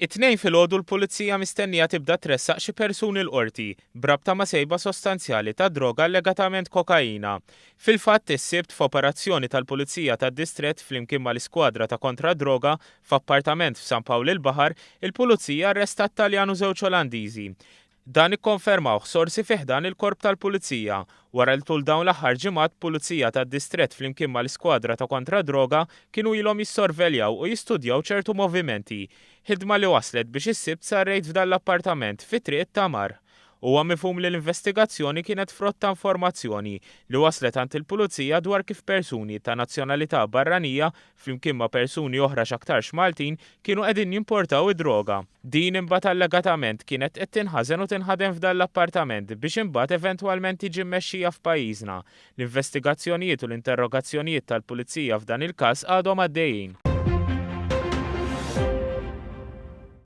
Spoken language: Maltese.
It-Tnejn filgħodu l-Pulizija mistennija tibda tressaq xi persuni l-Qorti b'rabta ma' sejba sostanzjali ta' droga allegatament kokaina. Fil-fatt, is-Sibt f'operazzjoni tal-Pulizija tad-Distrett flimkien mal-Iskwadra ta' Kontra d-Droga f'appartament f'San Pawl il-Baħar, il-Pulizija arrestat Taljan u żewġ Olandiżi. Dan ikkonfermawh sorsi fi ħdan il-Korp tal-Pulizija wara li tul dawn l-aħħar ġimgħat Pulizija tad-Distrett flimkien mal-Iskwadra ta' Kontra d-Droga kienu ilhom jissorveljaw u jistudjaw ċertu movimenti. Ħidma li wasslet biex is-Sibt sar rejd f'dan l-appartament fi Triq it-Tamar. Huwa mifhum li l-investigazzjoni kienet frott ta' informazzjoni li waslet għand il-Pulizija dwar kif persuni ta' nazzjonalità barranija flimkien ma' persuni oħra x'aktarx Maltin kienu qegħdin jimportaw id-droga. Din imbagħad allegatament kienet qed tinħażen u tinħadem f'dan l-appartament biex imbagħad eventwalment tiġi mmexxija f'pajjiżna. L-investigazzjonijiet u l-interrogazzjonijiet tal-Pulizija f'dan il-każ għadhom għaddejjin.